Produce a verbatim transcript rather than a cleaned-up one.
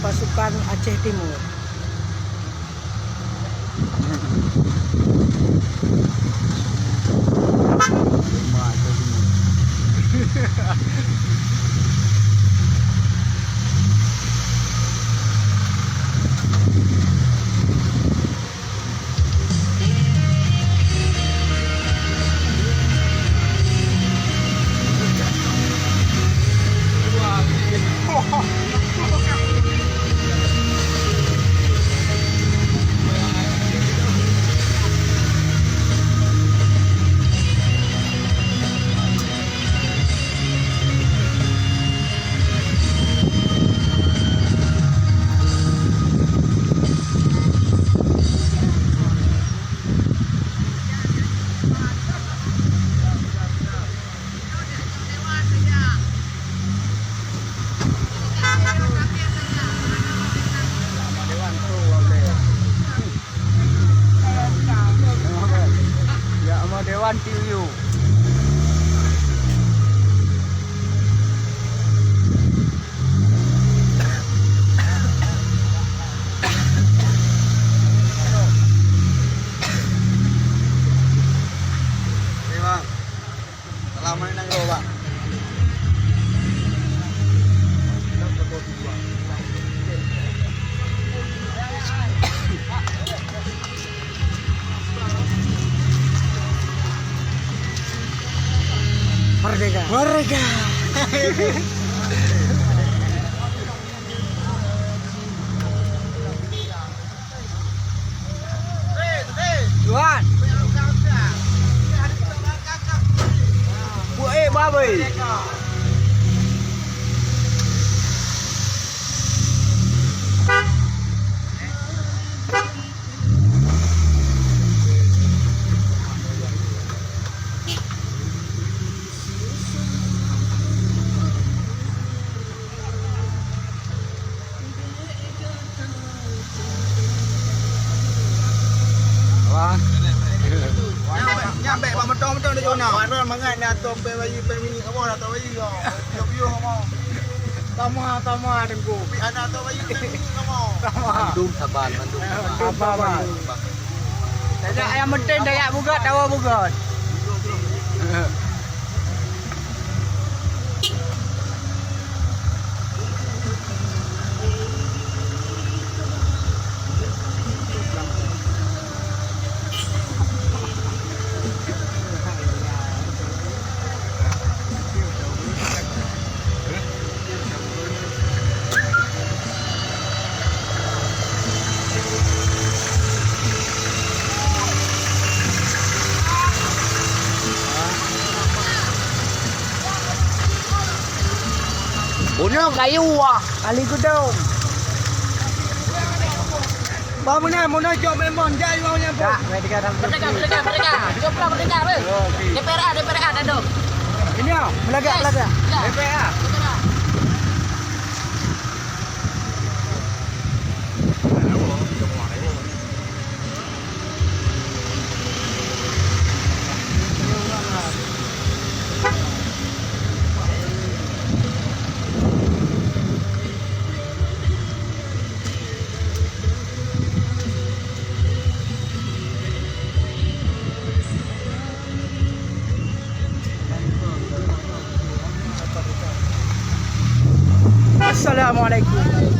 Pasukan Aceh Timur. Ya, sama Dewan T V U. Oke, Bang. Salam main nanggroe, Bang. Merdeka. Merdeka. Tuan. Buet babai. Wah. Nyambek, nyambek bak moto-moto di zona. Warna mangat ni atau pembayi pemini kamu atau bayi kau. Yuk yuk kamu. Tama tama dengku. Tapi anak atau bayi pemini kamu. Tama. Mandum saban, mandum saban. Mandum saban. Tajak ayam penting, tajak bugat, tawa bugat. Bunoe kayu wah, ahli gudong. Bang, meunan, meunan cok memang, jak, bang, nyan, bang. Merdeka, merdeka, merdeka. Coplah merdeka, bang. Oh, okey. D P R A, D P R A, Dado. Ini, ah, belagak, belagak. Ya. D P R A. D P R A. Assalamualaikum.